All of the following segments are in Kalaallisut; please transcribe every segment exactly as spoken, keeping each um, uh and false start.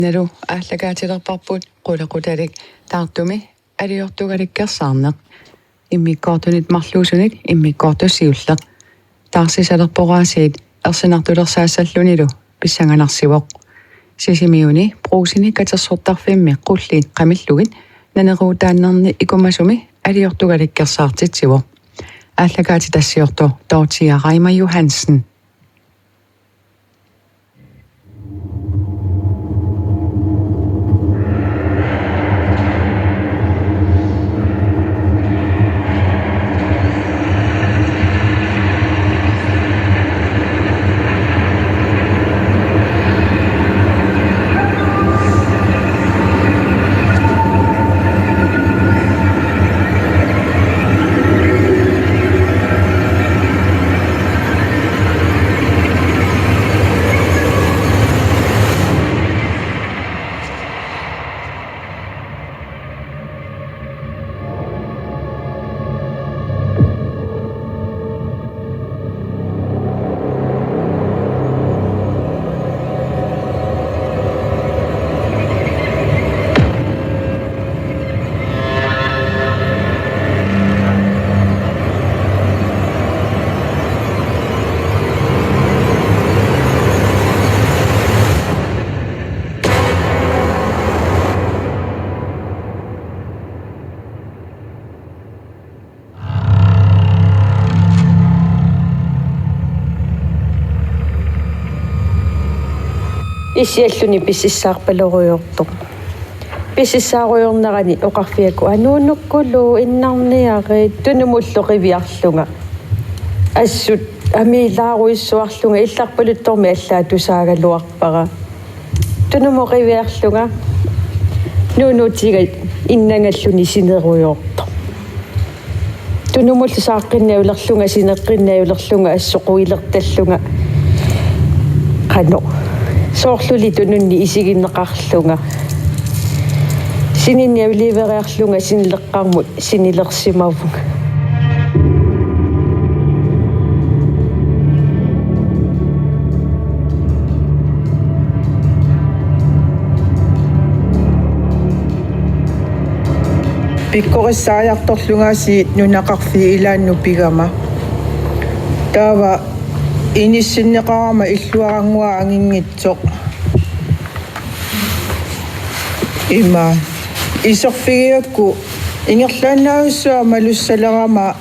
Nalu aallakaatilerparput qulequtalik taartumi aliortugalikkersaarneq. Immikkoortunit marluusunit immikkoortoq siulleq. Taarsisalerpoq aasiit ersinartulersaassallunilu pissanganarsivoq. Sisimiuni Brugseni katersortarfimmi qulliit qamillugit naneruutaannerni ikumasumi aliortugalikkersaartitsivoq. Aallakaatitassiortoq Dorthea Reimer Johansen. Issialluni pisissaarpaloriortoq. Pisissaarujoornerani oqarfigaakku: Nuunukkulu innarniarit. Tunumullu qiviarlunga assut amiilaarujussuarlunga illarpaluttormi allaat tusaagaluarpara. Tunumut qiviarlunga Nuunuutiga innangalluni sinerujoortoq. Tunumullu saaqqinnajulerlunga, sineqqinnajulerlunga, assoquilertallunga. Qanoq. Soorluli tununni isigineqarlunga. Sininnialiveriarlunga sinileqqarmut sinilersimavunga. Pikkorissaajartorlungaasiit nunaqarfiit ilaannut pigama. Taava inissinneqarama illuarannguaq anginngitsoq. Ima. Iserfigigakku ingerlaannarujussuaq malussalerama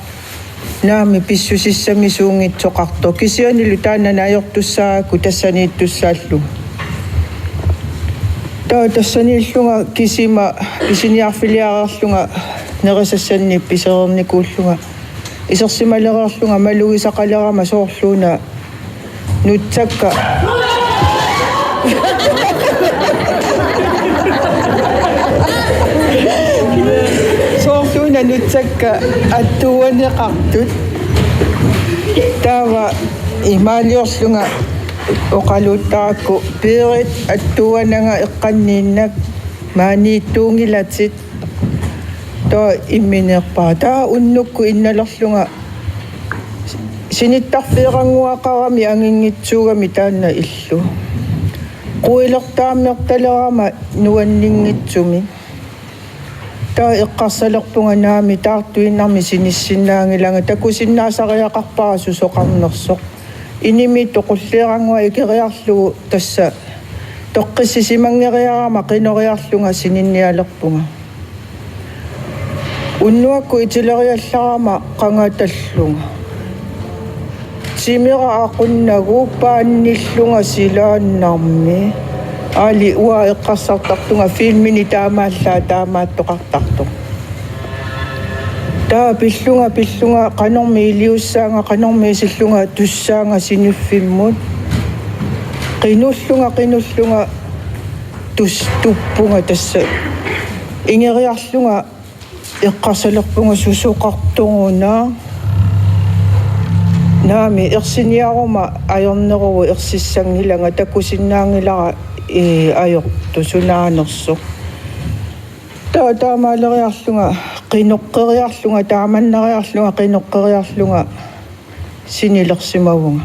naamik pissusissamisuunngitsoqartoq. Kisiannili taanna najortussaagakku tassaniittussaallunga. Taava tassaniillunga kisima pisiniarfiliareerlunga nerisassannik pisereernikuullunga. Isersimalereerlunga malugisaqalerama soorluuna nutsakka. Soorluuna nutsakka attuuaneqartut. Taava imaaliorlunga oqaluuttarakku: Berit, attuuananga eqqanniinnak, maaniittuunngilatit. Taava imminerpara. Taava unnukkut innalerlunga sinittarfeerannguaqarami anginngitsuugami taanna illu. Quilertaammertalerama nuanninngitsumik. Taava eqqarsalerpunga naamik taartuinnarmik sinissinnaanngilanga, takusinnaasariaqarpara susoqarnersoq. Inimiittoq qulleerannguaq ikeriarlugu tassa toqqissisimanngeriarama qinoriarlunga sininnialerpunga. Unnuakkut itileriallarama qangatallunga. Timera aqunnagu paannillunga silaannarmi. Aali uanga eqqarsartartunga filmini taamaallaat taamaattoqartartoq. Taava pillunga, pillunga, qanormi iliussaanga, qanormi isillunga tussaanga siniffimmut. Qinullunga, qinullunga, tus-, tuppunga tassa. Ingeriarlunga eqqarsalerpunga susoqartoruna. Naamik ersiniaruma ajorneruvoq ersissanngilanga, takusinnaanngilara, ee, ajortoq sunaanersoq. Taava taamaaleriarlunga qinoqqeriarlunga, taamannariarlunga qinoqqeriarlunga sinilersimavunga.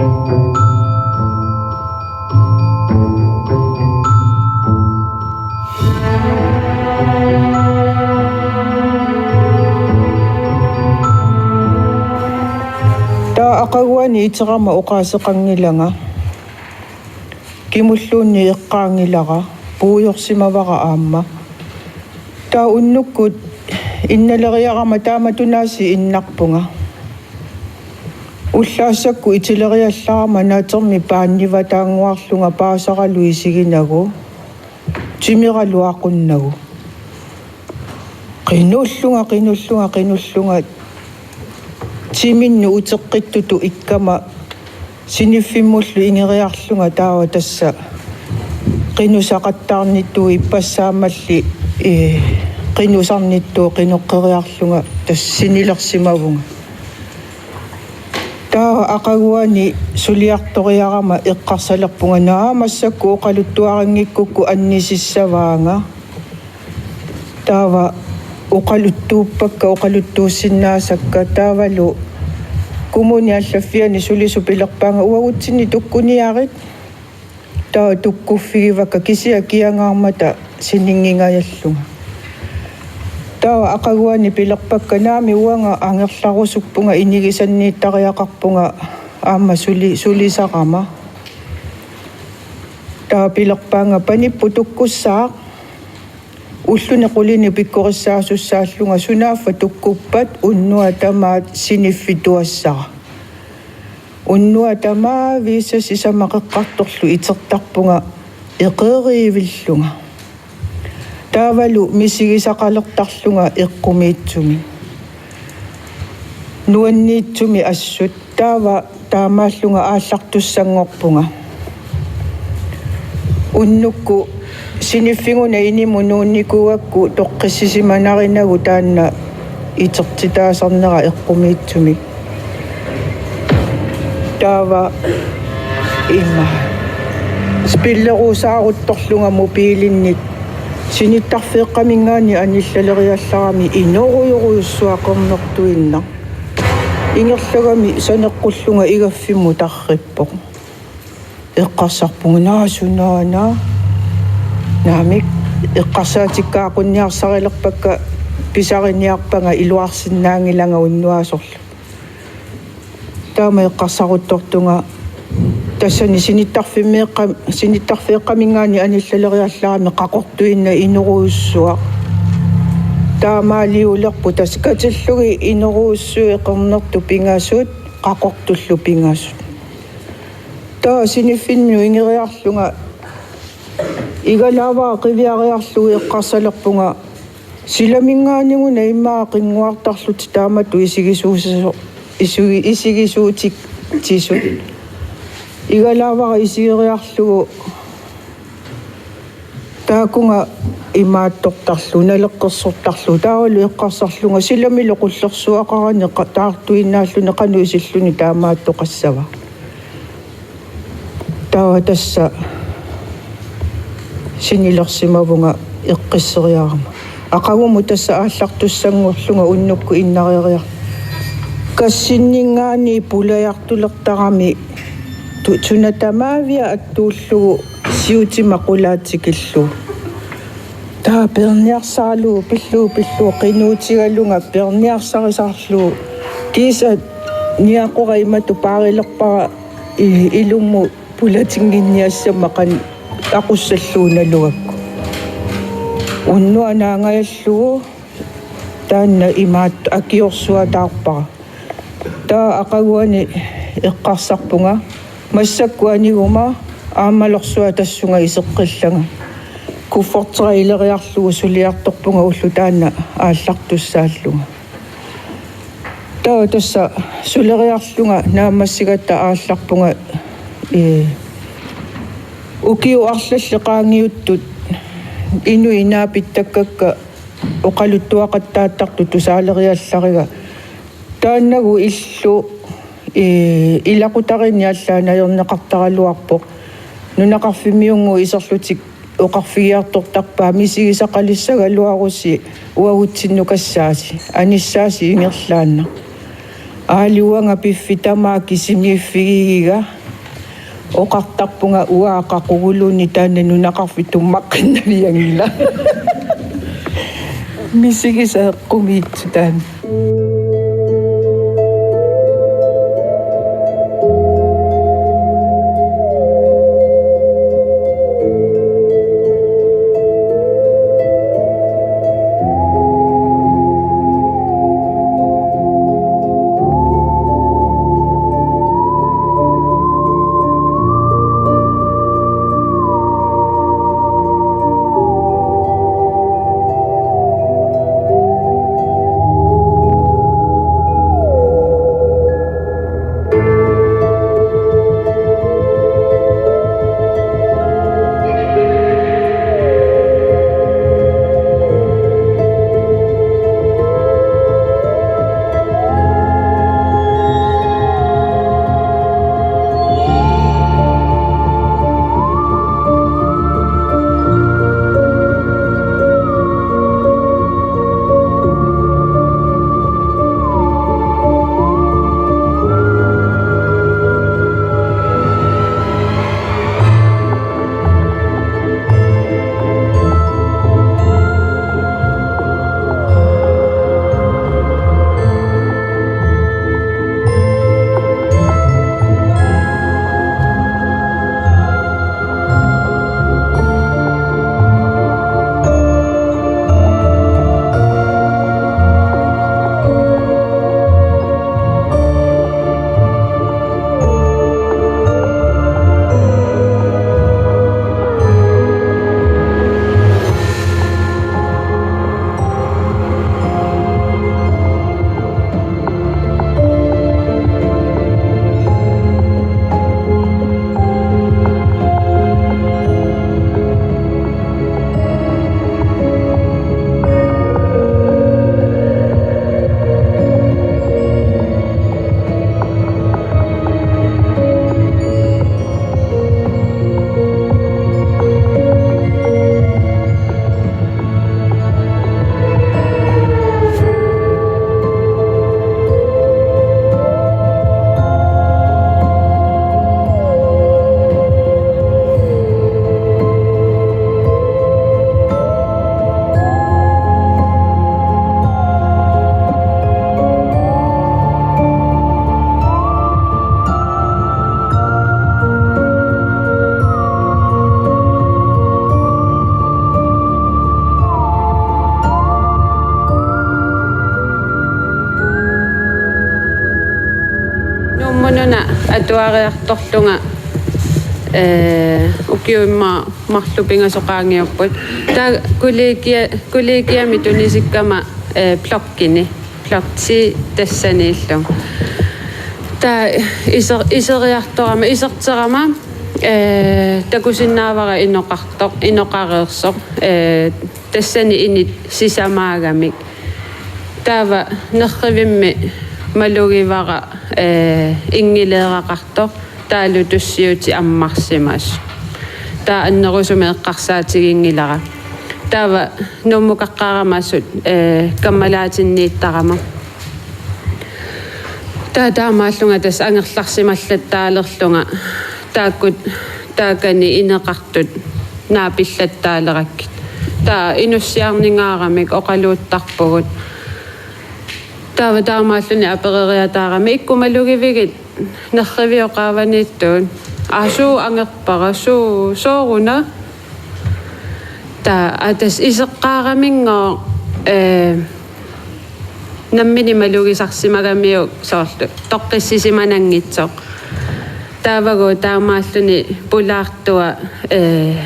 Taava aqaguani iterama oqaaseqanngilanga. Kimulluunniit eqqaanngilara, puigorsimavara aamma. Taava unnukkut innaleriarama taamatut aasiit innarpunga. Ullaassakkut itileriallarama natermi paannivataannguarlunga paasaralu isiginagu, timeralu aqunnagu. Qinullunga, qinullunga, qinullunga. Timinnut uteqqittutut ikkama siniffimmullu ingeriarlunga taava tassa qinusaqattaarnittut ippassaammalli, ee, qinusarnittut qinoqqeriarlunga tassa sinilersimavunga. Taava aqaguani suliartoriarama eqqarsalerpunga: Naa, massakkut oqaluttuarinngikkukku annisissavaanga. Taava oqaluttuuppakka, oqaluttuussinnaasakka, taavalu kommunip allaffiani sulisut pilerpaannga: Uagutsinni tukkuniarit. Taava tukkuffigivakka, kisianni kiangaarmata sininngingajallunga. Taava aqaguani pilerpakka: Naamik, uanga angerlarusuppunga, inigisanniittariaqarpunga aamma suli-, sulisarama. Taava pilerpaannga: Panipput tukkussaaq. Ulluni qulini pikkorissaasussaallunga, sunaaffa tukkuppat unnuaq tamaat siniffituassara. Unnuaq tamaavisa sisamat qeqqartorlu itertarpunga eqeerivillunga. Taavalu misigisaqalertarlunga eqqumiitsumik. Nuanniitsumik assut. Taava taamaallunga aallartussanngorpunga. Unnukkut siniffigunarlu inimut nuunnikuugakku toqqissisimanarinagu taanna itertitaasarnera eqqumiitsumik. Taava ima spillerusaaruttorlunga mobiilinnik sinittarfeeqqaminngaanniit anillaleriallarami inorujorujussuaq qernertuinnaq. Ingerlagami saneqqullunga igaffimmut tarrippoq. Eqqarsarpunga: Naa, sunaana? Naamik, eqqarsaatikka aqunniarsarilerpakka, pisariniarpanga iluarsinnaanngilanga unnuaasorlu. Taama eqqarsaruttortunga tassani sinittarfimmeeqqa-, sinittarfeeqqaminngaanniit anillaleriallarami qaqortuinnaq inorujussuaq. Taamaaliulerpoq tassa katillugit inorujussuit qernertut pingasut, qaqortullu pingasut. Taava siniffinnut ingeriarlunga igalaavara qiviariarlugu eqqarsalerpunga: Silaminngaanniit una immaqa qinnguartarlutik taamatut isigisuusiso-, isugi-, isigisuutitsisut. Igalaavara isigeriarlugu taakunga imaattortarlugu, naleqqersortarlugu. Taavalu eqqarsarlunga silamilu qullersuaqarani qa-, taartuinnaalluni qanoq isilluni taamaattoqassava. Taava tassa sinilersimavunga eqqisseriarama. Aqagumut tassa aallartussanngorlunga unnukkut innariariarlunga. Kassinninngaanniit pulajartulertarami tu-, suna tamaavia attuullugu siutima qulaa tikillugu. Taava peerniarsaralugu pillugu pillugu qinuutigalunga peerniarsarisarlugu. Kiisa niaqora imatut paarilerpara i-, ilummut pulatinnginniassama qanoq aqussallugu nalugakku. Unnuaq naangajallugu taanna imaattoq akiorsuataarpara. Taava aqaguani eqqarsarpunga massakkut aniguma aammalorsuaq tassunga iseqqillanga. Kuffertera ileriarlugu suliartorpunga ulloq taanna aallartussaallunga. Taava tassa suleriarlunga naammassigatta aallarpunga, ee, ukiut arlallit qaangiuttut inuit naapittakkakka oqaluttuaqattaartartut tusaaleriallariga. Taannagu illu, ee, ilaqutariinni allaat najorneqartaraluarpoq. Nunaqarfimmiunngooq iserlutik oqarfigiartortarpaat: Misigisaqalissagaluarusi, uagutsinnukassaasi, anissaasi ingerlaannaq. Aali uanga piffissaq tamaat kisimiiffigigiga oqartarpunga uanga qaquguluunniit taanna nunaqarfik tummaqqinnavianngilaq. Misigisaq eqqumiitsoq taanna. Nuummununa atuariartorlunga, ee, ukiumut marluk pingasut qaangiupput. Taava kollegia-, kollegiami tunisikkama, ee, blokkini. Blok ti tassaniillunga. Taava iser-, iseriartorama, iserterama, ee, takusinnaavara inoqartoq, inoqareersoq, ee, tassani init sisamaagamik. Taava nerrivimmi malugivara, ee, inngileeraqartoq, taavalu tussiutit ammarsimasut. Taava annerusumik eqqarsaatiginngilara. Taava Nuummukaqqaaramasut, ee, kammalaatinniittarama. Taava taamaallunga tassa angerlarsimallattaalerlunga taakkua, taakani ineqartut naapillattaalerakkit. Taava inussiarningaaramik oqaluuttarpugut. Taava taamaalluni apereriataarami: Ikkut malugivigit nerrivioq qaavaniittuut? Aa, suu angerpara, suu, sooruna? Taava, aa, tassa iseqqaaramigooq, ee, nammineq malugisarsimagamiuk soorlu toqqissisimananngitsoq. Taavagu taamaalluni pulaartua, ee,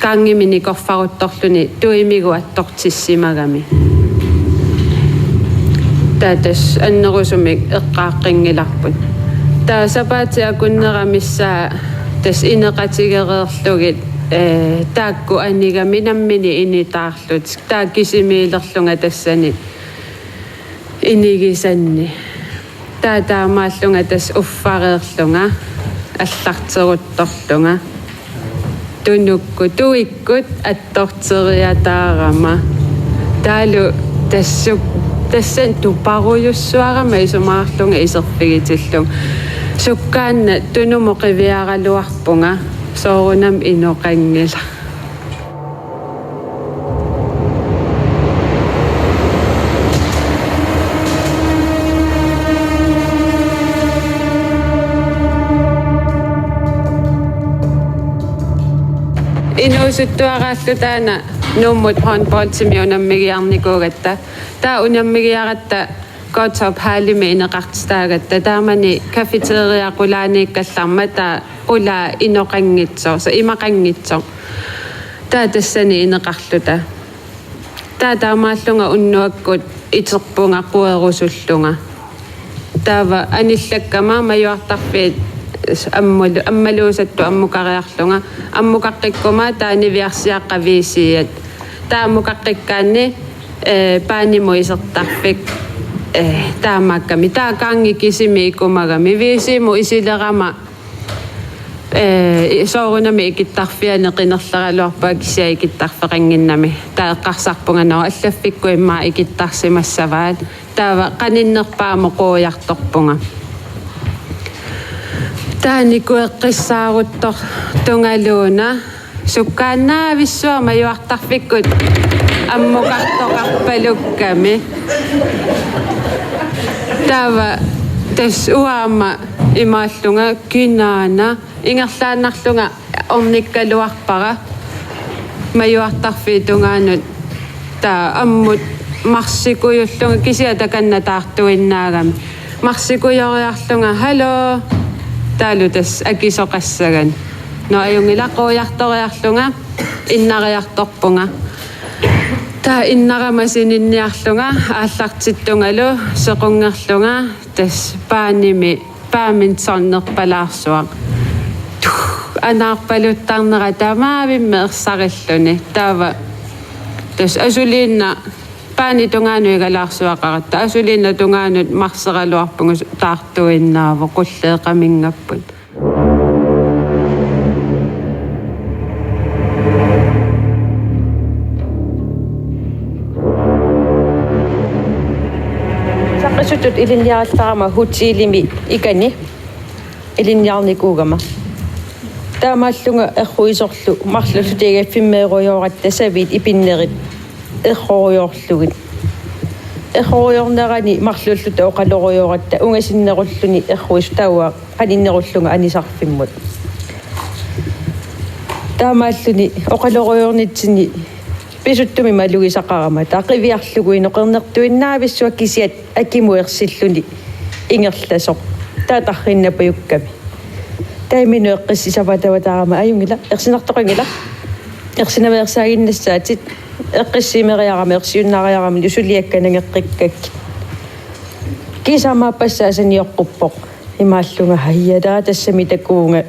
kaanngimini korfaruttorluni tuimigut attortissimagami. Taava tassa annerusumik eqqaaqqinngilarput. Taava sapaatip akunnera missaa tassa ineqatigereerlugit, ee, taakku anigami nammineq initaarlutik. Taava kisimiilerlunga tassani inigisanni. Taava taamaallunga tassa uffareerlunga, allarteruttorlunga. Tunukkut, tuikkut attorteriataarama. Taavalu tassa Tassani tuparujussuarama isumaqarlunga iserfigitillugu. Sukkaannaq tunumut qiviaraluarpunga, soorunami inoqanngilaq. Inuusuttuaraallu taanna Nuummut håndboldimi unammigiarnikuugatta. Taava unammigiaratta Godthåb Hallimi ineqartitaagatta. Taamani cafeteria qulaaniikkallarmat taava qulaa inoqanngitsoq, soorlu imaqanngitsoq. Taava tassani ineqarluta. Taava taamaallunga unnuakkut iterpunga querusullunga. Taava anillakkama majuartarfiit ammulu-, ammaluusattut ammukariarlunga. Ammukaqqikkuma taava niviarsiaqqat V C-at. Taava ammukaqqikkaanni, eh, baanimut isertarfik, eh, taamaakkami. Taava gangi kisimi ikumagami. V C-mut isilerama, eh, soorunami ikittarfiani qinerleraluarpunga kisianni ikittarfeqannginnami. Taava eqqarsarpunga: Nå, allaffikkut immaqa ikittarsimassavaat. Taava qaninnerpaamut quiartorpunga. Taava nikueqqissaaruttortungaluuna sukkaannaavissuaq majuartarfikkut ammukartoqarpalukkami. Taava tassa uanga aamma imaallunga kinaana ingerlaannarlunga ornikkaluarpara majuartarfiit tungaanut. Taava ammut marsikujullunga kisianni takanna taartuinnaagami. Marsikujoriarlunga: Hallo. Taavalu tassa akisoqassagani. Nå, ajunngilaq, quiartoriarlunga innariartorpunga. Taava innarama sininniarlunga aallartittungalu sequnngerlunga tassa baanimi badmintonerpalaarsuaq. Tuh, anaarpaluttarnera tamaavimmik ersarilluni. Taava tassa asuliinnaq baanip tungaanut igalaarsuaqaratta. Asuliinnaq tungaanut marseraluarpunga, taartuinnaavoq, qulleeqaminngapput. Saqqissutut ilinniarallarama hotelimi ikani ilinniarnikuugama. Taamaallunga erruisorlu marlulluta igaffimmeerujooratta saviit ipinnerit errorujoorlugit. Errorujoornerani marlulluta oqalorujooratta ungasinnerulluni erruisoq taava qaninnerullunga anisarfimmut. Taamaalluni oqalorujoornitsinni pisuttumi malugisaqarama, taava qiviarlugu inoqernertuinnavissuaq kisianni akimut ersilluni ingerlasoq. Taava tarrinnapajukkami. Taava imminut eqqissisavataarama: Ajunngilaq, ersinartoqanngilaq. Ersinartoqannginnassaatit. Eqqissimeriarama, ersiunnaariarama, suliakka nangeqqikkakkit. Kiisalu aamma passaasani oqquppoq. Imaallunga: Hajaa, taava tassami takuunga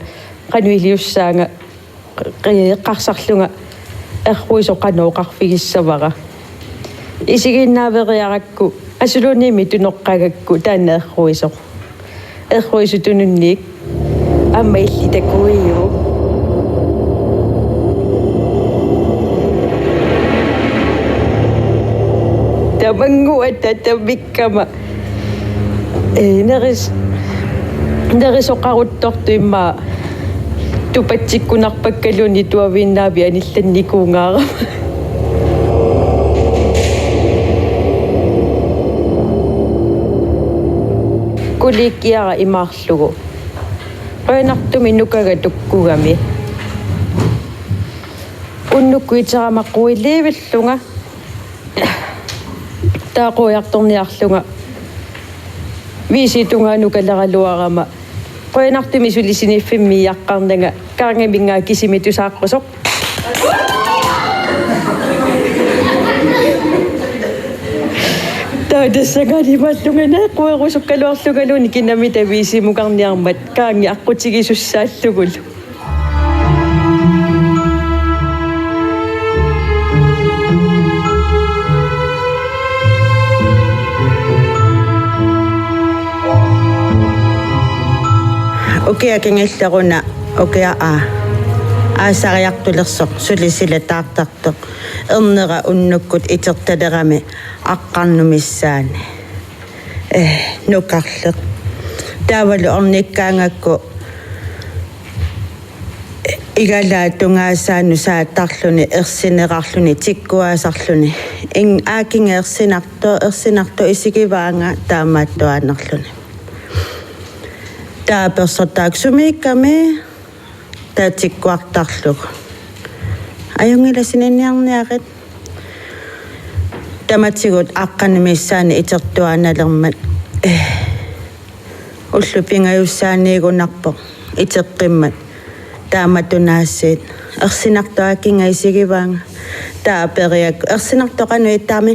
qanoq iliussaanga, qi-, eqqarsarlunga erruisoq qanoq oqarfigissavara. Isigiinnaaveriarakku asuluunniimmi tunoqqagakku taanna erruisoq. Erruisoq tununniit aamma illit takuiuk. Tamangu atta tammik- kama. Ee, neris-, nerisoqaruttortut immaqa tupatsikkunarpakkaluunniit tuaviinnaavik anillannikuungaarama. Kuliikkiara imaarlugu. Qujanartumik nukaga tukkugami. Unnukkut iterama quileevillunga. Taava quiartorniarlunga V C tungaanut kaleraluarama. Qujanartumik suli siniffimmiiaqqaarnanga, kaangiminngaanniit kisimi tusaaqqusoq. Taava tassanngaanniit imaallunga querusukkaluarlungaluunniit kinamita V C-mukarniarmat kaangi aqqutigisussaallugulu. Ukioq kingulleq una, ukioq, aa, aasariartulersoq suli sila taartartoq ernera unnukkut itertalerami aqqarneq missaani, eh, nukarleq. Taavalu ornikkaangakku igalaat tungaasaanut saattarluni ersineqarluni tikkuaasarluni. Ing-, aakinga ersinartoq, ersinartoq isigivaanga taamaattuaannarluni. Taava persortaaq sumiikkami taava tikkuartarlugu. Ajunngilaq, sininniarniarit. Tamatigut aqqarneq missaani itertuaannalermat, eh, ullut pingajussaanniigunarpoq iteqqimmat. Taamatut aasiit ersinartoq aakinga isigivaanga. Taava periakku: Ersinartoq qanoq ittaami?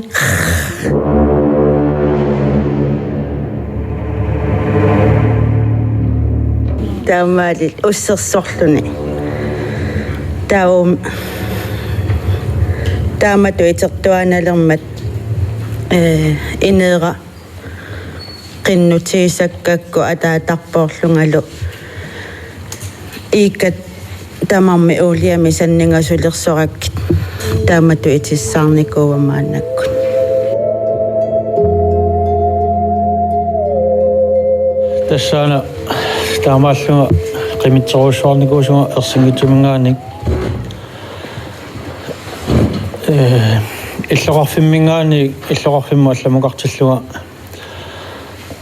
Taamaalillutik ussersorluni. Taava taamatut itertuaannalermat, eh, ineera qinnutigisakkakku ataatarpoorlungalu iikkat tamarmik uuliami sanningasulersorakkit taamatut itissaarnikuuama maannakkut. Tassaana taamaallunga qimitserujussuarnikuusunga ersinngitsumminngaanniit, eh, illoqarfimminngaanniit illoqarfimmut allamukartillunga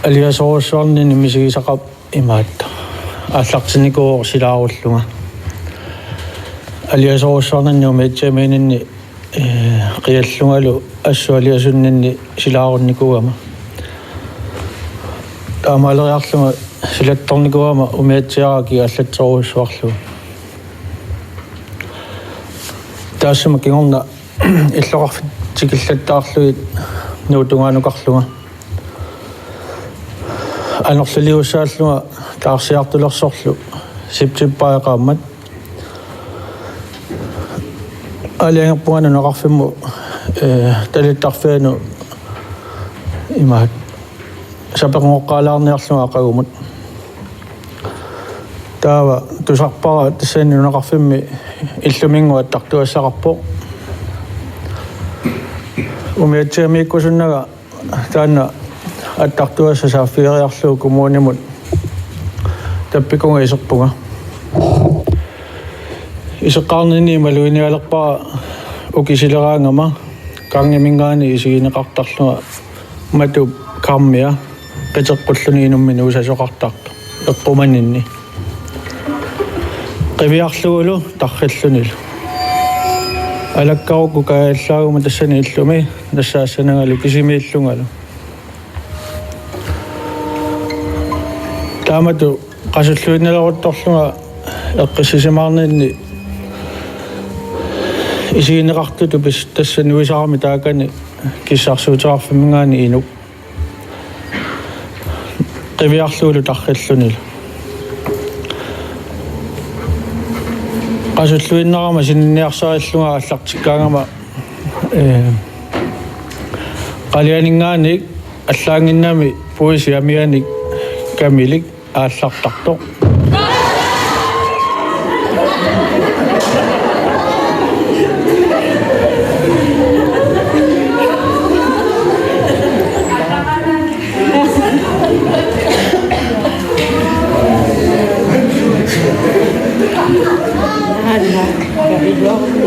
aliasorujussuarninni misigisaqarpunga imaattoq: Aallartinnikuuvoq silaarullunga. Aliasorujussuarninni umiatsiamiinninni, eh, qiallungalu assut aliasunninni silaarunnikuugama. Taamaaleriarlunga silattornikuugama umiatsiaraa kigaallatserujussuarlugu. Taassuma kingorna illoqarfik tikillattaarlugit Nuup tungaanukarlunga anorliliussaallunga taarsiartulersorlu septembarip qaammat. Aalajangerpunga nunaqarfimmut, eh, talittarfianut imaat sapequngoqqaalaarniarlunga aqagumut. Taava tusarpara tassani nunaqarfimmi illuminngooq attartugassaqarpoq. Umiatsiamiikkusunnanga taanna attartugassaq saaffigeriarlugu kommunimut tappikunga iserpunga. Iseqqaarninni maluginialerpara ukisileraangama gangiminngaanniit isigineqartarlunga matup karmia qiteqqulluni inummik nuusasoqartartoq eqqumaninni. Qiviarlugulu tarrillunilu. Alakkarukkut kaajallaaguma tassani illumi nassaassanangalu kisimiillungalu. Taamatut qasulluinnaleruttorlunga eqqissisimaarninni isigineqartutut pis-, tassa nuisarami taakani kissarsuuteqarfimminngaanniit inuk. Qiviarlugulu tarrillunilu. Qasulluinnarama sininniarsarillugu aallartikkaangama, eh, qalianinngaanniit allaannginnami puisi amianik kamilik aallartartoq.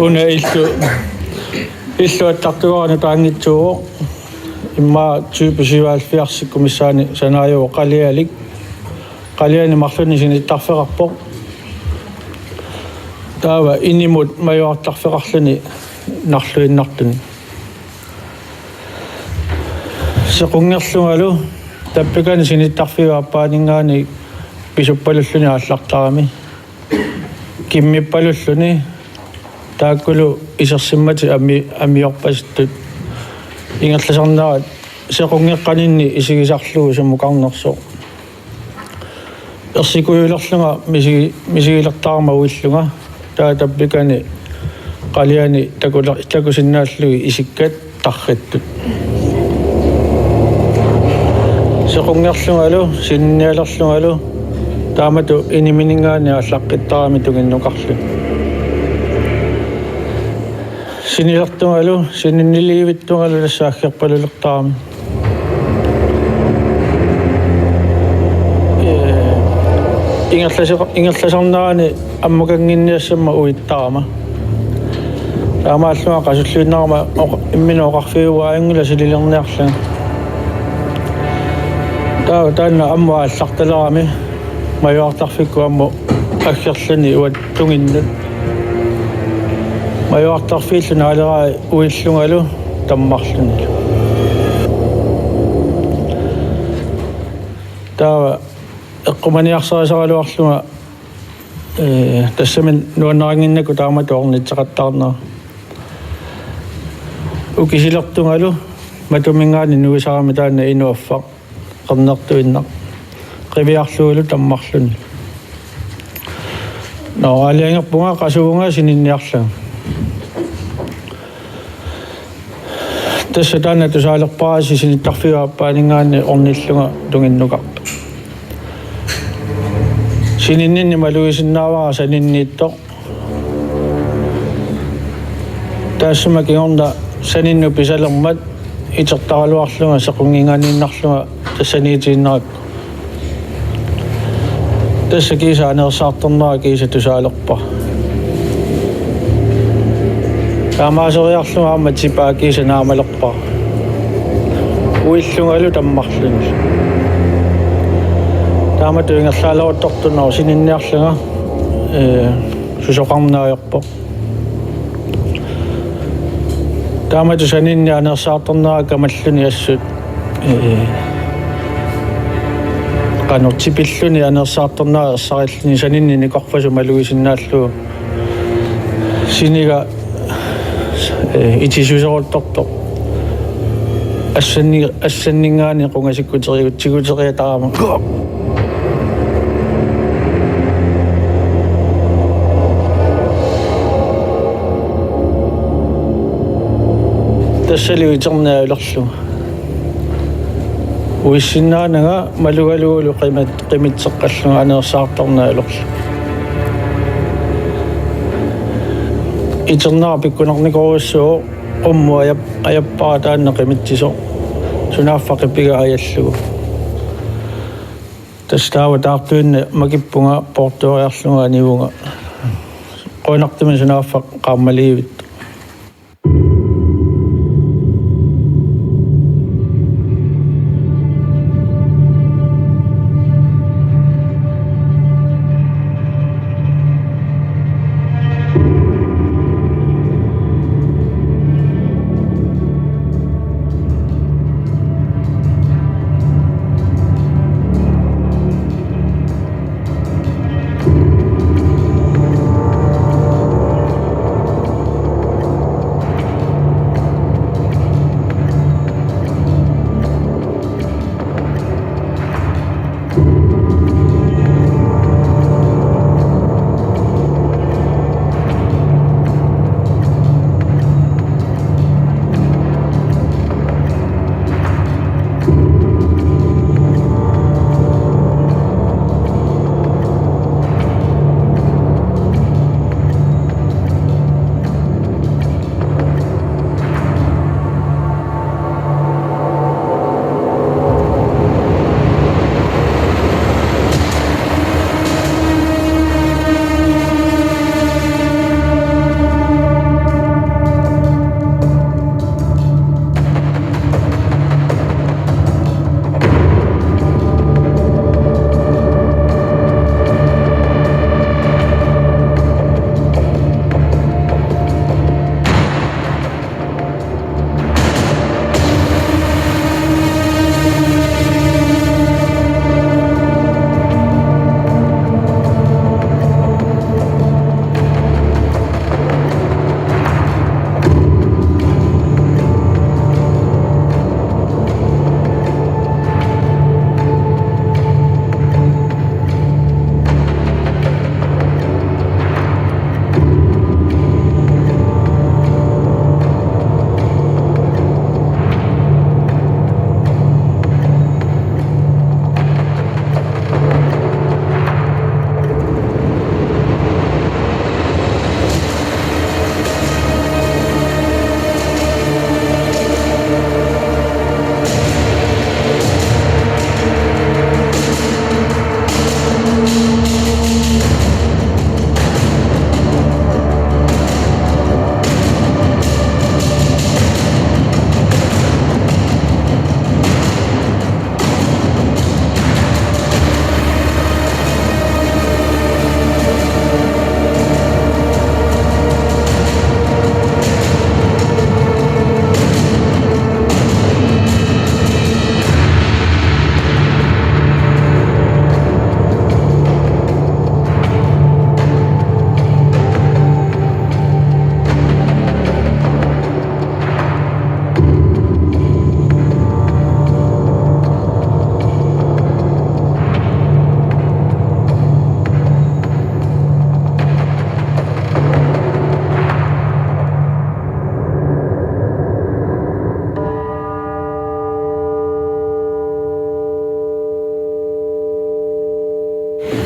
Una illu, illu attartugaanut taanngitsuuvoq. Immaqa type syvoghalvfjerdsikkut missaani sanaajuvoq qalialik. Qaliani marlunnik sinittarfeqarpoq. Taava inimut majuartarfeqarluni narluinnartunik. Sequnngerlungalu tappikani sinittarfiup aappaaninngaanniit pisuppalulluni aallartarami. Kimmippalulluni taakkulu isersimmatit ami-, amiorpasittut ingerlasarnerat sequnngeqqaninni isigisarlugu sumukarnersoq. Ersikujulerlunga misi-, misigilertarama uillunga taava tappikani qaliani takula-, takusinnaallugit isikkat tarrittut. Sequnngerlungalu, sininnialerlungalu, taamatut inimininngaanniit aallaqqittarami tunginnukarluni. Sinilertungalu, sininniliivittungalu tassa aggerpalulertarami. Ee, ingerlase-, ingerlasarnerani ammukannginniassammat uittarama. Taamaallunga qasulluinnarama oq-, imminut oqarfigivaat ajunngilaq sinilerniarlanga. Taa-, taanna ammut aallartalerami majuartarfikkut ammut aggerluni uattut tunginnut. Majuartarfiillu naalerai uillungalu tammarlunilu. Taava eqqumaniarsarisaraluarlunga, ee, tassami nuannarinnginnakku taamatut ornitseqattaarnera. Ukisilertungalu matuminngaanniit nuisarami taanna inuk affaq qernertuinnaq. Qiviarlugulu tammarluni. Nå, aalajangerpunga qasuvunga sininniarlanga. Tassa taanna tusaalerpara sinittarfiup aappaaninngaanniit ornillunga tunginnukartoq. Sininninni malugisinnaavara saninniittoq. Taassuma kingorna saninnut pisalermat itertaraluarlunga sequnnginganiinnarlunga tassaniitiinnarakku. Tassa kiisa aneersaartornera kiisa tusaalerpara. Taamaaseriarlunga aamma tipaa kiisa naamalerpara. Uillungalu tammarluni. Taamatut ingerlaaleruttortunnerup sininniarlanga, ee, susoqarneq ajorpoq. Taamatut saninni aneersaartornera kamalluni assut, ee, qanoq tipilluni aneersaartornera ersarilluni saninni nikorfasut malugisinnaallugu. Siniga, ee, itisuseruttortoq. Assanni-, assanninngaanniit qungasikkuterigut tiguteriataarama. Tassali iterneq ajulerlugu. Uissinnaananga malugalugulu qimat-, qimitseqqallunga aneersaartorneq ajorlugu. Iternera pikkunarnikorujussuuvoq, qummut ajap-, ajappara taanna qimitsisoq. Sunaaffa qipiga ajallugu. Tassa taava taartuinnaq makippunga poortueriarlunga anivunga. Qujanartumik sunaaffa qaammaliivittoq.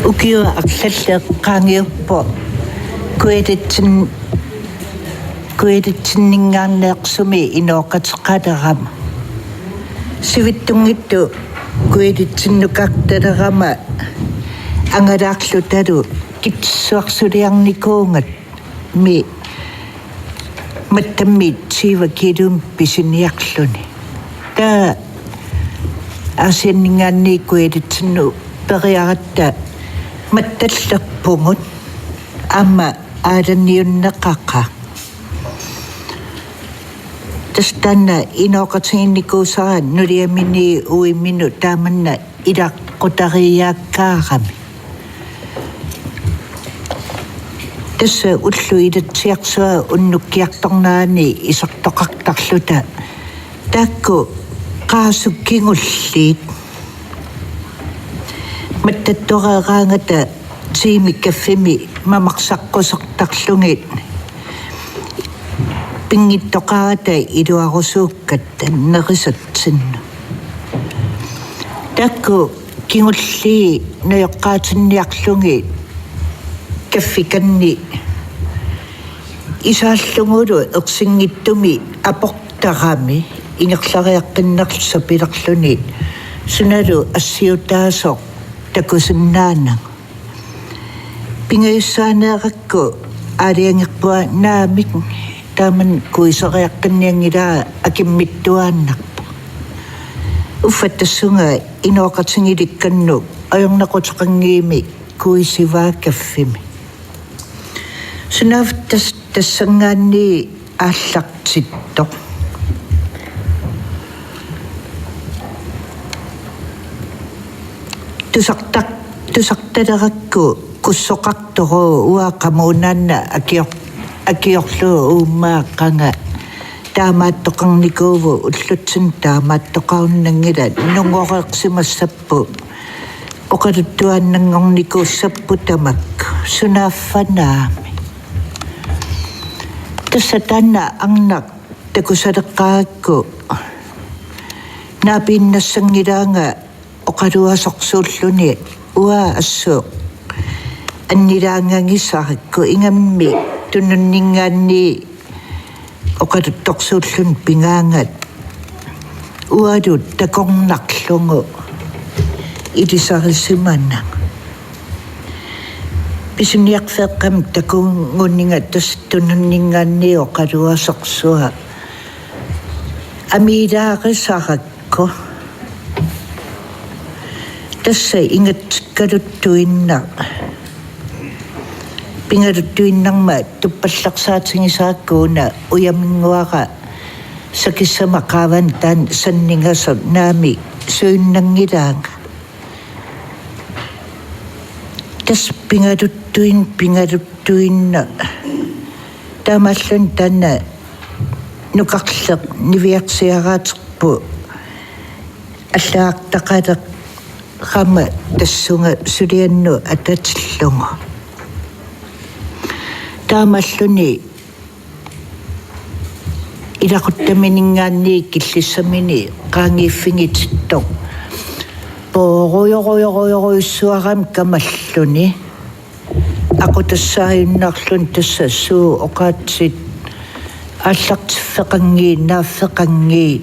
Ukiup arlallit qaangiuppoq Kujalitsin-, Kujalinninngaanneersumik inooqateqalerama. Sivitsunngitsut Kujalitsinnukkattalerama angalaarlutalu Kitsissuarsuliarnikuugatmi mattammi tyve kiilumik pisiniarluni. Taava Aasianninngaanniit Kujalitsinnut periaratta mattallerpugut aamma aallarniunneqaqaaq. Tassa taanna inooqatigiinnikuusara nuliaminit uiminut taamanna ilaqutariiaakkaarami. Tassa ullut ilatsiarsuaq unnukkiartornerani isertoqartarluta taakku qaasut kingulliit mattattoreeraangata tiimi kaffimi mamarsaqqusertarlugit pinngitsoqarata iluarusuukkatta nerisatsinnut. Taakku kingulliit najoqqaatinniarlugit kaffikanni isaallugulu ersinngitsumik aportarami ingerlariaqqinnerlu sapilerluni sunalu assiutaasoq takusinnaanagu. Pingajussaaneerakku aalajangerpunga naamik taamani kuiseriaqqinnianngilaa akimmittuaannarpoq. Uffa tassunga inooqatigilikkannik ajornaquteqanngimmat kuisivaa kaffimi. Sunaaffa tas-, tassanngaanniit aallartittoq. Tusartar-, tusartalerakku kussoqartoq uanga qamuuna una akior-, akiorlugu uummaa qanga taamaattoqarnikuuvoq, ullutsinni taamaattoqarunnanngilaq, nungoreersimassapput oqaluttuaannanngornikuussapput tamakku, sunaaffa naamik. Tassa taanna arnaq takusaleqqaarakku naapiinnassanngilaanga oqaluasorsuulluni uanga assut annilaangagisarakku ingammik tununninngaanniit oqaluttorsuulluni pigaangat uangalu takornarlugu ilisarisimanagu. Pisiniarfeeqqamik takuguninga tassa tununninngaanniit oqaluasorsuaq amiilaarisara- kku. Tassa ingatsikkaluttuinnaq. Pingaluttuinnarmat tuppallersaatigisarakku una ujaminnguara sakissama qaavanut taanna sanningasoq naamik suinnanngilaanga. Tassa pingaluttuin-, pingaluttuinnaq. Taamaalluni taanna nukarleq niviarsiaraaterput allagartaqaleqama tassunga suliannut atatillugu. Taamaalluni ilaquttamininngaanniit killissaminit qaangiiffigitittoq poorujorujorujorujussuarami kamalluni. Aqutassaajunnaarluni tassa suut oqaatsit aallartiffeqanngii, naaffeqanngii.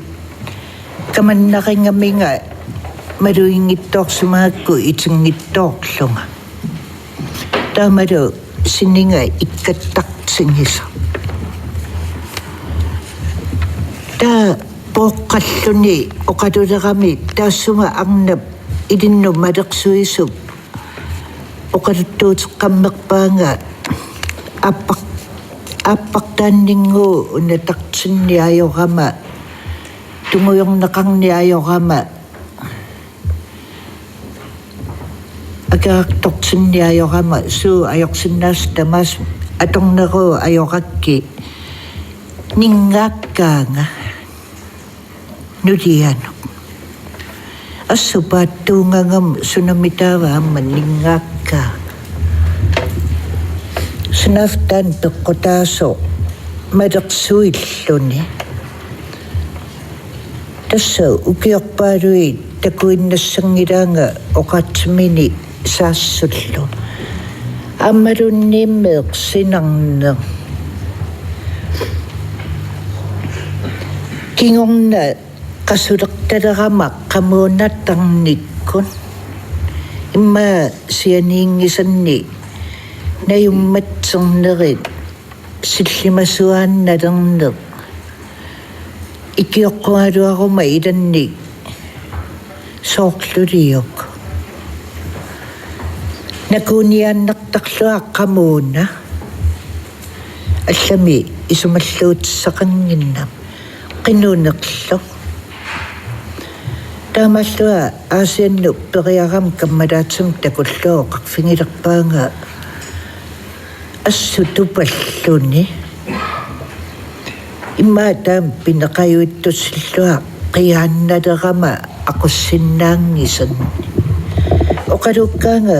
Kamannarigaminga maluginngitsoorsimagakku itinngitsoorlunga. Taamalu siniga ikkattartigisoq. Taava pooqqalluni oqalulerami taassuma arnap ilinnut malersuisup oqaluttuuteqqammerpaanga aappar-, aappartaanninnguup unatartinni ajorama, tungujorneqarni ajorama, akerartortinni ajorama, suut ajorsinnaasatit tamaasa atorneruvoq ajorakkit, ninngaakkaanga nulianut. Assut paatsuunngagami sunami taava aamma ninngaakkaa. Sunaaffa taanna peqqutaasoq malersuilluni. Tassa ukiorpaaluit takuinnassanngilaanga oqaatsiminik saassullu. Aammaluunniimmi ersinarneq. Kingorna qasulertalerama qamuuna tarnikkut immaqa sianiinngisannik najummatsernerit sillimasuaannalerneq ikioqqugaluaruma ilannik soorluliuk. Nakuuniaannartarlunga qamuuna allami isumalluutissaqannginnama qinunerlu. Taamaallunga Aasiannut periarama kammalaatima takullugu oqarfigilerpaanga assut tupalluni. Immaqa taama pineqajuittussillunga qiaannalerama aqussinnaanngisannik. Oqalukkaanga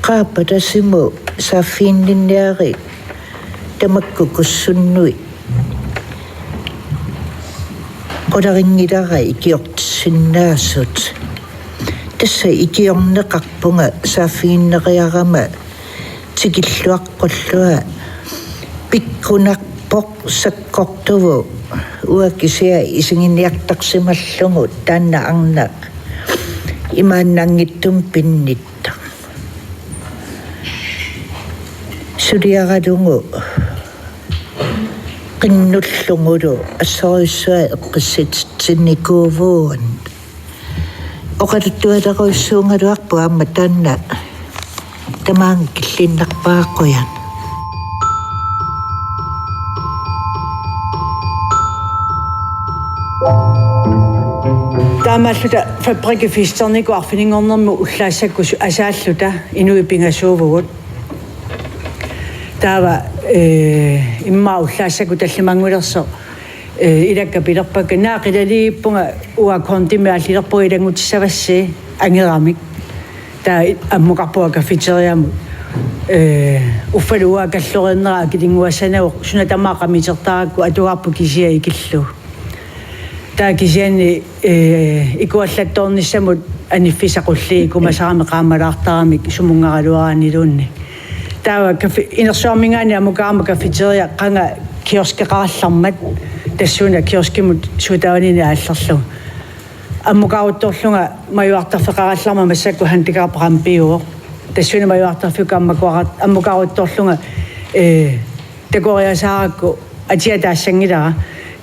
qaapatasimut saaffiginninniarit tamakku kussunnuit qularinngilara ikiortissinnaasut. Tassa ikiorneqarpunga saaffiginneriarama tikilluaqqullunga pikkunarpoq sakkortuvoq uanga kisianni isiginiartarsimallugu taanna arnaq imaannanngitsumik pinnittaq. Suliaralugu qinnullugulu assorujussuaq eqqissititsinikuuvugut. Oqaluttualerujussuugaluarpunga aamma taanna tamaanga killiinnarpara, qujan. Taamaalluta Fabrikkip Festernikoq arfininngornermi ullaassakkut su-, asaalluta inuit pingasuuvugut. Taava, eh, immaqa ullaassakkut tallimanngulersoq, eh, ilakka pilerpakka: Naa, qilaliippunga uanga kondimik aallilerpunga ilanngutissavassi angeramik. Taava ammukarpunga cafeteriamut. Eh, uffalu uanga kalloriinnera akilinnguassanagit suna tamaat qamitertarakku atugarput kisiat ikillugu. Taava kisianni, eh, ikuallattoornissamut aniffissaq qulliit ikumasarami qaammalaartaramik sumunngaaraluaraanniluunniit. Taava café, inersuarminngaanniit ammukarama cafeteria qanga kioskeqarallarmat, tassuuna kioskimut suut tavanini aallerlugu. Ammukaruttorlunga majuartarfeqarallarmat, massakkut handicaprampiuvoq. Tassuuna majuartarfiuvoq, ammukarat-, ammukaruttorlunga, eh, takoriasaarakku atia taassanngilara.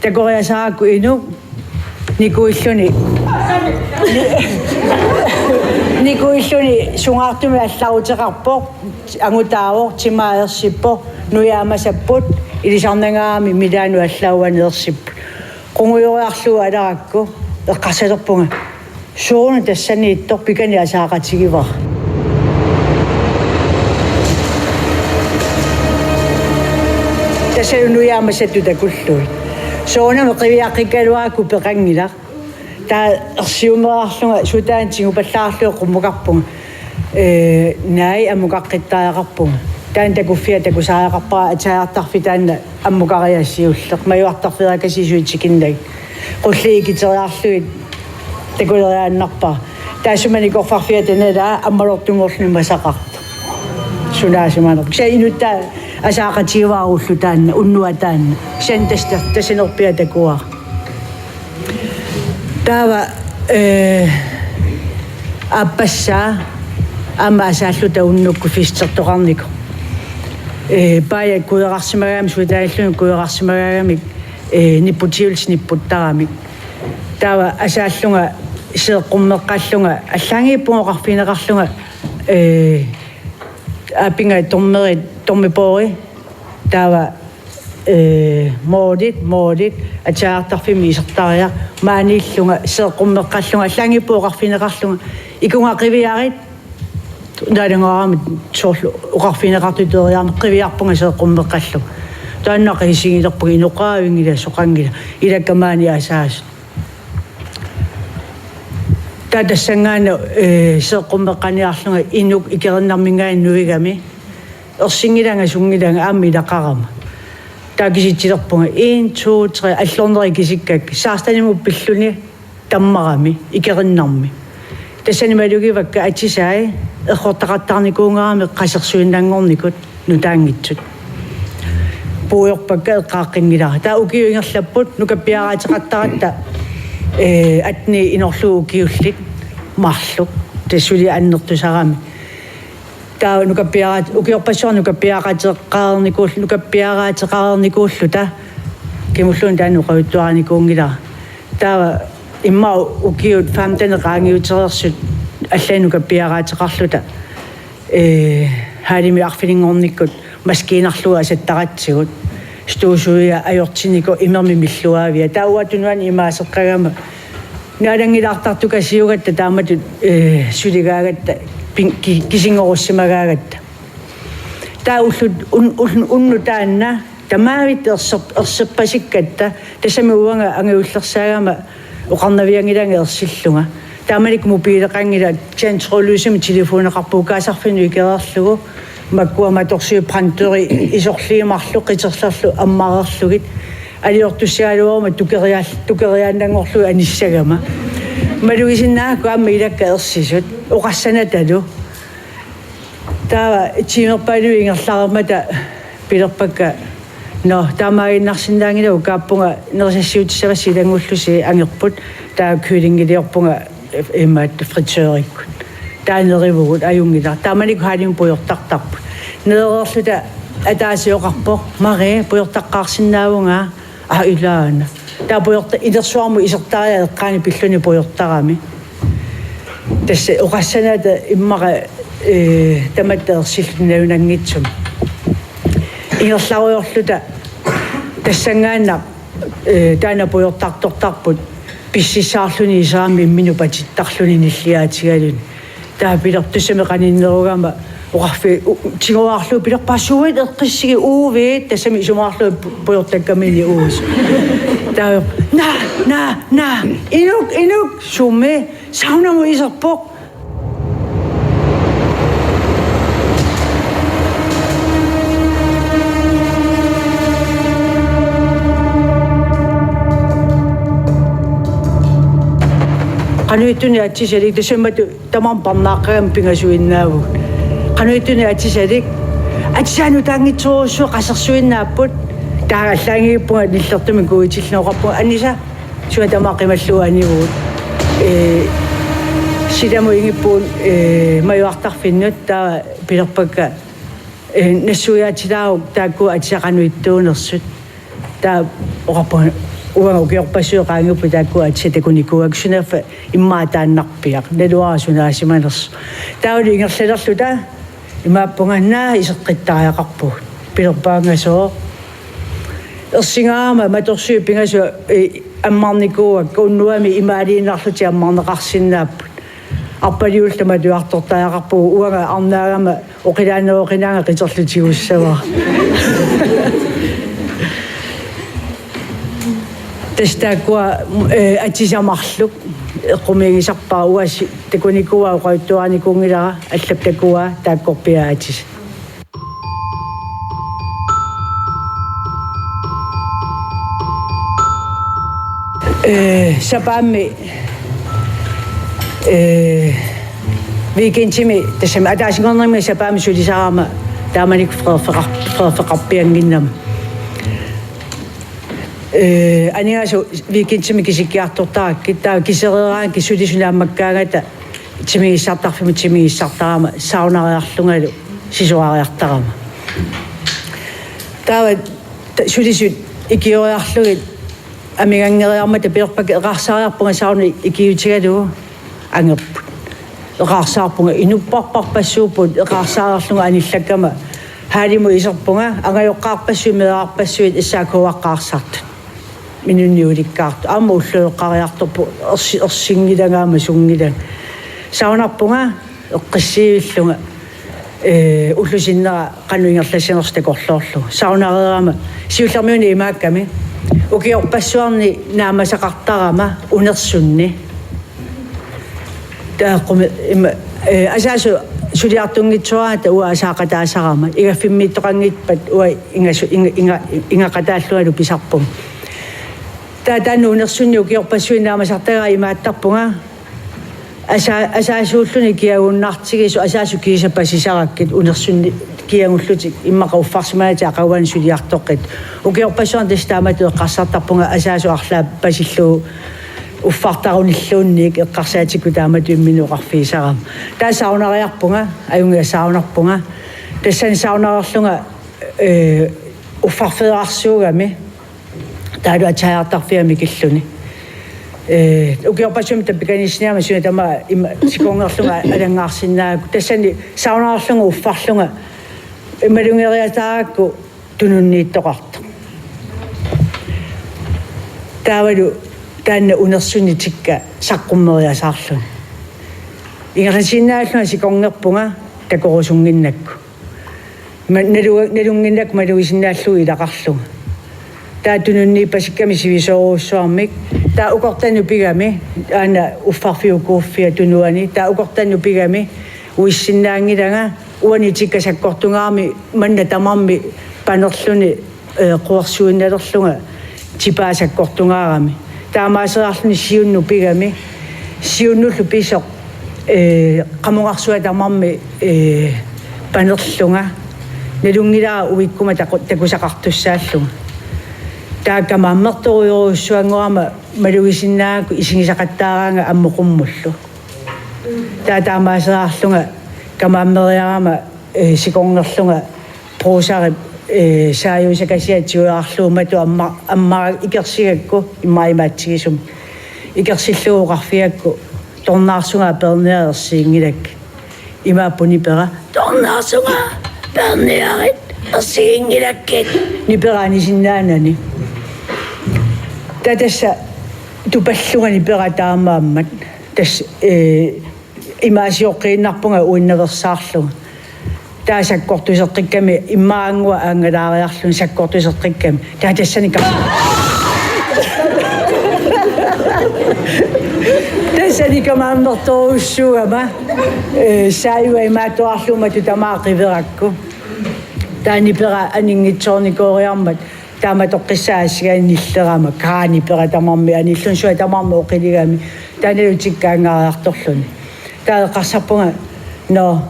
Takoriasaarakku inuk nikuilluni, nikuilluni sungaartumik allaruteqarpoq, angutaavoq, timaa ersippoq, nujaamasapput, ilisarnangaarami milaanut allaat uani ersipput. Qungujoriarlugu alarakku eqqarsalerpunga: Sooruna tassaniittoq, pikani asaaqatigivara? Tassalu nujaamasattut takullugit. Soorunami qiviaqqikkaluarakku peqanngilaq. Taava ersiumeerarlunga sutaanut tigupallaarlunga qummukarpunga. Eh, naai, ammukaqqittariaqarpunga. Taanna takuffia takusariaqarpara, ataajartarfik taanna ammukariaq siulleq, majuartarfeerikasiit suli tikinnagit. Qulliit ikiteriarlugit takuleriaannarpara. Taassuma nikorfarfiata nalaa ammalortunngorluni masaqartoq. Sunaasimanerpoq. Kisianni inuttaa asaaqatigivarput ulloq taanna, unnuaq taanna. Kisianni tassa, tassanerpiaq takuara. Taava, eh, aappassaa aamma asaalluta unnukkut festertoqarnikoq. Eh, paajat kujeqarsimagaangamik, sutaalluni kujeqarsimagaangamik, eh, nipputigullutik nipputtaramik. Taava asaallunga seeqqummeqqallunga, allaanngippunga oqarfigineqarlunga, eh, aapinga tormerit, tormipoori, taava eh, moolit, moolit, ataajartarfimmi isertariaq, maaniillunga, seeqqummeqqallunga, allaanngippunga oqarfigineqarlunga: Ikunga qiviarit, nalungaarami soorlu oqarfigineqartut teriarmat qiviarpunga seeqqummeqqallunga. Taanna qisigilerpunga, inoqaavinngilaq, soqanngilaq, ilakka maani asaasut. Taava tassanngaannaq, eh, seeqqummeqqaniarlunga inuk ikerinnarminngaanniit nuigami. Ersinngilanga sunngilanga aamma ilaqarama. Taava kisitsilerpunga en, to, tre, allornerit kisikkakkit. Sekstenimut pilluni tammarami, ikerinnarmi. Tassani malugivakka atisai, errortaqattaarnikuugaramik qasersuinnanngornikut nutaanngitsut. Puigorpakka eqqaaqqinngilara. Taava ukiut ingerlapput nukappiaraateqartaratta, eh, atten inorlu ukiullit marluk. Tassa suli annertusarami. Taava nukappiaraat-, ukiorpassuarni nukappiaraateqarnikuull-, nukappiaraateqarnikuulluta. Kimulluunniit taanna oqaluttuarinikuunngilara. Taava immaqa ukiut femten qaangiutereersut allanik nukappiaraateqarluta. Eh, hallimi arfininngornikkut maskiinarlugu asattaratsigu. Støvsuger ajortinnikoq imermik milluaavia. Taava uanga tunuani imaaseqqagama. Naalanngilaartartukasiugatta taamatut, eh, suligaagatta, pin-, ki-, kisinngorussimaagaagatta. Taava ullut, un-, un-, unnuk taanna, tamavitta erser-, erserpasikkatta, tassami uanga angajullersaagama oqarnavianngilaanga ersillunga. Taamanikkut mobileqanngilaq, tjantrådløsimi telefoneqarpugut kaasarfinnut ikereerlugu, makkua matorsuit printeri isorliit marluk qiterlerlu ammareerlugit. Aliortussagaluaruma tukeriaal-, tukeriaannanngorlugu anissagama. Malugisinnaagakku aamma ilakka ersisut, oqassanatalu. Taava tiimerpaaluit ingerlareermata pilerpakka: Nå, taamaaginnarsinnaanngilagut, kaappunga nerisassiutissavassi ilanngullusi angerput, taava kyllingiliorpunga imaattoq fritørikkut. Taava nerivugut, ajunngilaq. Taamanikkut hallimi pujortartarput. Nerereerluta ataaseq oqarpoq: Marie, pujortaqqaarsinnaavunga. Aa, ilaana. Taava pujorta-, inersuarmut isertariaq eqqaani pilluni pujortarami. Tassa oqassanata immaqa, eh, tamatta ersilluta nalunanngitsumik. Ingerlarujoorluta tassanngaannaq, eh, taanna pujortartortarput pississaarluni iserami imminut patittarluni nilliaatigaluni. Taava pilertussami qaninnerugama oqarfi-, u-, u-, tiguaarlugu pilerpaa: Suit eqqissigi, uiit? Tassami isumaqarlunga pu-, pujortakkaminik uiit. Taava: Naa, naa, naa. Inuk, inuk, sumi? Saunamut iserpoq. Qanoq ittunik atsisalik, tassami tamaat parnaaqqagami pingasuinnaavugut. Qanoq ittunik atsisalik, atsisaanut taanngitsoorujussuit qasersuinnaapput. Taava allaanngippunga nillertumik kuitillunga oqarpunga: Anisa, suna tamaat qimallugu anivugut. Eh, silamut ingippugut, eh, majuartarfinnut, taava pilerpakka: Eh, nassuiaatilaaruk taakku atisat qanoq ittuunersut. Taava oqarpunga: Uanga ukiorpassuit qaangiupput taakku atisat takunikuuakka, sunaaffa immaqa taannarpiaq, naluara sunaasimanersoq. Taavalu ingerlalerluta imaappunga: Naa, iseqqittariaqarpugut. Pilerpaannga: Sooq? Ersingaarama matorsuit pingasut, eh, ammarnikuuakka, unnuami imaaliinnarlutik ammarneqarsinnaapput. Arpaliullu tamaat tuartortariaqarpugut, uanga arnaagama oqilaaneroqinaanga qiterlutigissavara. Tassa taakkua, eh, atisat marluk eqqumiigisarpara, uanga takunikuuara, oqaluttuarinikuunngilara, allap takuara taakkorpiaat atisat. Eh, sapaammi, eh, weekendimi, tassami ataasinngornermi sapaammi sulisarama taamanikkut freerfeqar-, freerfeqarpiannginnama. Eh, aningaasat weekendimi kisikkiartortarakkit, taava kisereeraangakkit sulisut naammakkaangata timigissartarfimmut timigissartarama saunareerlungalu sisorariartarama. Taava ta-, sulisut ikioriarlugit amiganngeriarmata pilerpakka: Eqaarsaariarpunga sauna ikiutigalugu. Angerput. Eqaarsaarpunga, inupparparpassuupput, eqaarsaarlunga anillakkama. Hallimut iserpunga, angajoqqaarpassuit, meerarpassuit, S A K-qqaarsaartut. Minunniulikkaartut. Aamma ulloqeqqariartorpoq, ersi-, ersinngilanga aamma sunngilanga. Saunarpunga eqqissiivillunga, eh, ullup sinnera qanoq ingerlassanersoq takorloorlugu. Saunareerama siullermik una imaakkami. Ukiorpassuarni naammasaqartarama unersunni. Taakkumi ima, eh, asaasu suliartunngitsuaratta uanga asaaqataasarama. Igaffimmiittoqanngippat uanga ingasu-, inga-, inga-, ingaqataallungalu pisarpunga. Taava taanna unersunni ukiorpassuit naammasartagara imaattarpunga. Asa-, asaasuulluni kiagunnartigisoq, asaasut kiisa pasisarakkit unersunni kiagullutik immaqa uffarsimanertik aqaguani suliartoqqit. Ukiorpassuarni tassa taamatut eqqarsartarpunga asaasut arlaat pasillugu uffartarunilluunniit eqqarsaatikkut taamatut imminut oqarfigisarama. Taava saunariarpunga, ajunngilaq saunarpunga. Tassani saunareerlunga, eh, uffarfeerarsuugami. Taavalu atisaajartarfia mikilluni. Eh, ukiorpassuarni tappikaniissinniarama suna tamaat ima sikornerlunga alanngaarsinnaagakku. Tassani saunareerlunga uffarlunga malugeriataarakku tununniittoqartoq. Taavalu taanna unersunni tikka saqqummeriasaarluni. Ingerlatiinnaallunga sikornerpunga takorusunnginnakku. Ma-, nalu-, nalunnginnakku malugisinnaallugu ilaqarlunga. Taava tununniippasikkami sivisoorujussuarmik. Taava ukortannut pigami, aana uffarfik ukuuffia tunuani. Taava ukortannut pigami, uissinnaanngilanga, uani tikka sakkortungaarami, manna tamarmi panerluni, eh, quersuinnalerlunga tipaa sakkortungaarami. Taamaaseriarluni siunnut pigami, siunnullu pisoq, eh, qamungarsuaq tamarmi, eh, panerlunga. Nalunngilara uikkuma taku-, takusaqartussaallunga. Taava kamaammertorujorujussuanngorama malugisinnaagakku isigisaqattaaraanga ammut qummullu. Taava taamaaseriarlunga kamaammeriarama, eh, sikornerlunga Brugseri, eh, saajuusakasiat tiguarlugu matu amma-, ammara ikersigakku immaqa imaatsigisumik. Ikersillugu oqarfigakku: "Tornaarsunga peerniarit ersiginngilakkit." Imaappoq nipera: "Tornaarsunga peerniarit ersiginngilakkit." Nipera anisinnaanani. Taava tassa tupallunga nipera taamaammat. Tassa, eh, imaasioqqiinnarpunga uinnaveersaarlunga. Taava sakkortuseqqikkami immaqa anngua aangalaariarlunga sakkortuseqqikkami. Taava tassani ka-, tassani kamaammertorujussuugama, eh, saajua imaattuarlugu matu tamaat qiverakku. Taava nipera aninngitsoornikooriarmat taamatoqqissaaq assigaanni nillerama, kaa nipera tamarmi anilluni, suaq tamarmi oqiligami. Taannalu tikka angaariartorluni. Taava eqqarsarpunga: "Nå,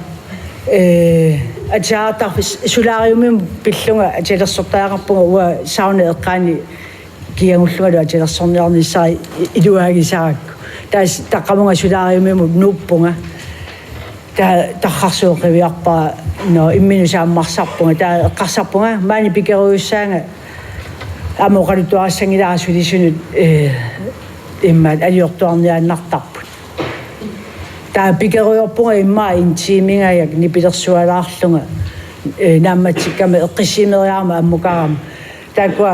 eh, atisaajartarfik, solariumimut pillunga atisalersortariaqarpunga, uanga sauna eqqaani kiagullungalu atisalersorniarnissara i-, iluaagisarakku." Taava s-, taqqavunga solariumimut nuuppunga. Taava tarrarsuup qiviarpara, nå, imminut saammarsarpunga. Taava eqqarsarpunga: "Maani pikerujussuugakku aamma oqaluttuarissanngilara sulisunut, eh, immaqa aliortuarniaannartarput." Taava pikerujoorpunga immaqa en timingajak nipilersualaarlunga, eh, naammatsikkama eqqissiimeriarama ammukarama. Taakkua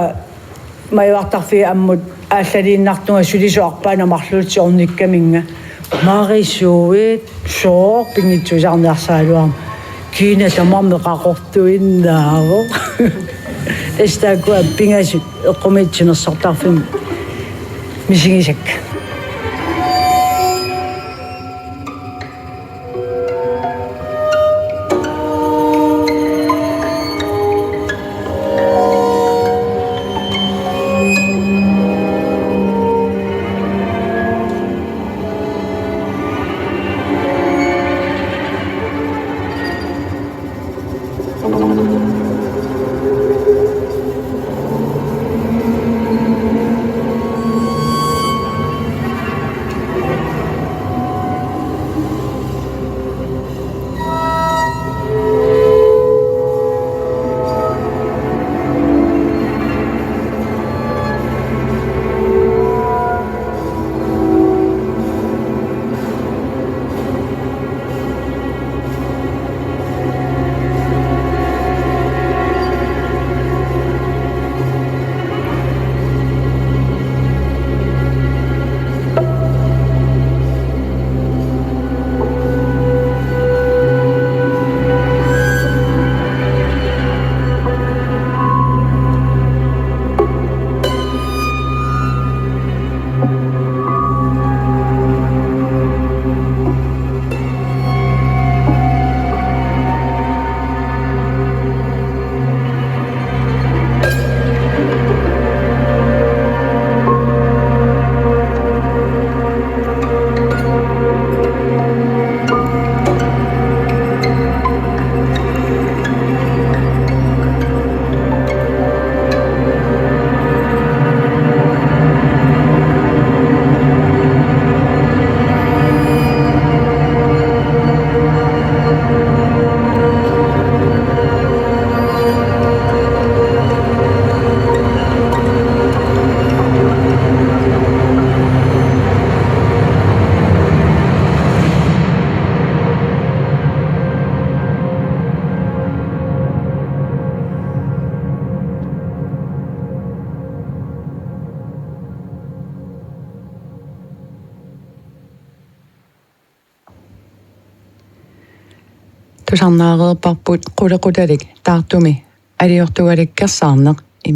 majuartarfiit ammut aallaliinnartunga sulisut arpaannat marluullutik ornikkaminnga. Marisuit sooq pinngitsuusaarniarsaraluarmat. Kiinaq tamarmi qaqortuinnaavoq. Tassa taakkua pingasut eqqumiitsup timersortarfimmi misigisakka. Tusarnaareerparput qulequtalik taartumi aliortugalikkersaarneq